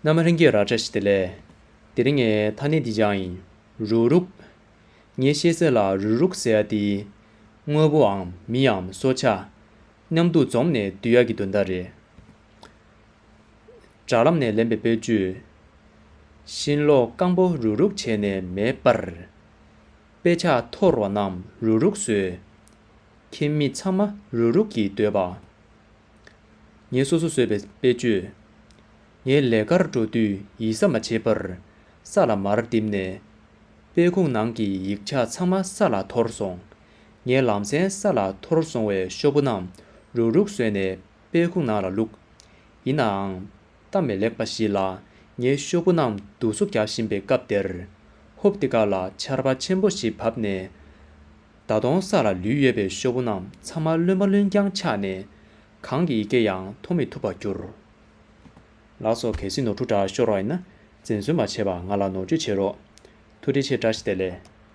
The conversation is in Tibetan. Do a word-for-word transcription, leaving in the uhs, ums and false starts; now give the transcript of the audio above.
རྣམ་པ་ལྷན་རྒྱས་ར་བཀྲ་ཤིས་བདེ་ལེགས། དེ་རིང་ངས་ཐ་སྙད་འདི་སྦྱངས་ཡིན། རུག་རུག་ངས་ཤེས་གསལ་ལ་རུག་རུག་ཟེར་ཡ་དེ། དངོས་པོའམ་མིའམ་སྲོག་ཆགས། མཉམ་དུ་འཛོམས་ནས་སྡོད་ཡ་གི་དོན་དག་རེད། དྲ་ལམ་ནས་ལེན་པའི་དཔེ་བརྗོད། ཤིང་ལོ་སྐམ་པོ་རུག་རུག་བྱས་ནས་མེད་པར། དཔེ་ཆ་འཐོར་བ་རྣམས་རུག་རུག་བཟོས། ཁྱིམ་མི་ཚང་མ་རུག་རུག་གིས་སྡོད་པ། ངས་སོ་སོ་བཟོས་པའི་དཔེ་བརྗོད། ངས་ལས་ཀར་འགྲོ་དུས་ཡིད་ས་མ་བྱེད་པར་ས་ལ་མར་བསྡིབས་ནས། དཔེ་ཁུག་ནང་གི་ཡིག་ཆ་ཚང་མ་ས་ལ་འཐོར་སོང་། ངས་ལམ་སེང་ས་ལ་འཐོར་སོང་བའི་ཤོག་བུ་རྣམས་རུག་རུག་བཟོས་ནས་དཔེ་ཁུག་ནང་ལ་བླུགས། ཡིན་ནའང་། གཏམ་མི་ལེགས་པ་ཞིག་ལ། ངས་ཤོག་བུ་རྣམས་བསྡུ་གསོག་རྒྱག་བཞིན་པའི་སྐབས་དེར། ཧོབ་ཏེ་ཁ་ལ་ཆར་པ་ཆེན་པོ་ཞིག་བབས་ནས། ད་དུང་ས་ལ་ལུས་ཡོད་པའི་ཤོག་བུ་རྣམས་ཚང་མ་རློན་པ་རློན་རྐྱང་ཆགས་ནས། གང་གི་ཡི་གེ་ཡང་མཐོང་མི་ཐུབ་པར་གྱུར། ལགས་སོ། གལ་སྲིད་ནོར་འཁྲུལ་འདྲ་ཤོར་བ་ཡིན་ན། འཛེམ་ཟོན་མ་བྱས་པར་ང་ལ་ནོར་བཅོས་བྱེད་རོགས། ཐུགས་རྗེ་ཆེ། བཀྲ་ཤིས་བདེ་ལེགས།